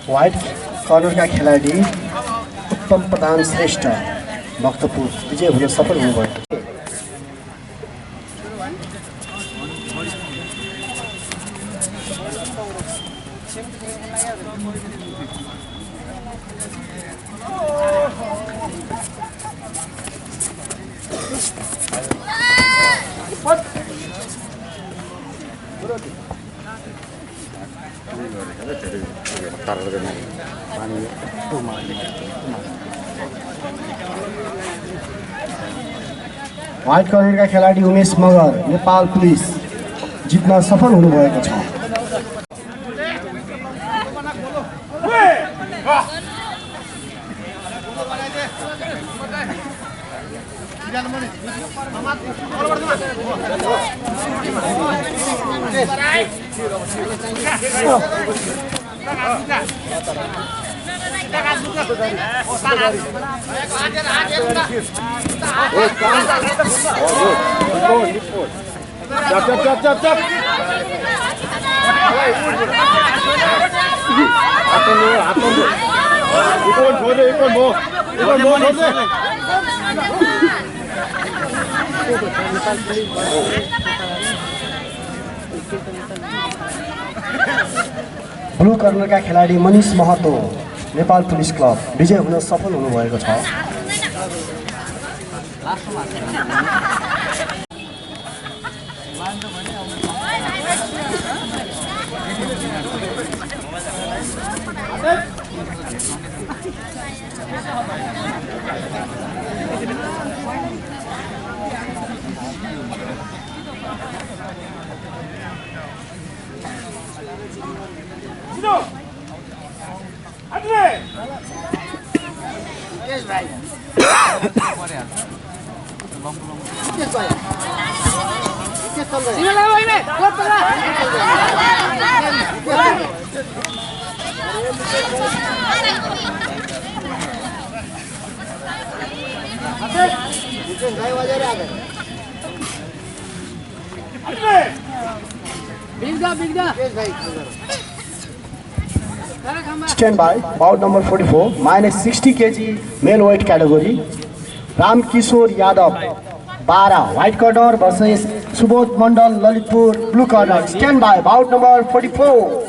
White कर्नरका खेलाडी उत्तम प्रधान श्रेष्ठ भक्तपुर विजय हुन सफल हुनुभयो। व्हाइट कर्नरका खेलाडी उमेश मगर नेपाल पुलिस जित्न सफल हुनुभएको छ। ब्लू कर्नरका खेलाडी मनिष महतो नेपाल पुलिस क्लब विजय हुन सफल हुनुभएको छ। Stand by, bout number 44, minus 60 kg male weight category. Ram Kishore Yadav, Bara, white corner versus Subodh Mandal, Lalitpur, blue corner. Stand by, bout number 44.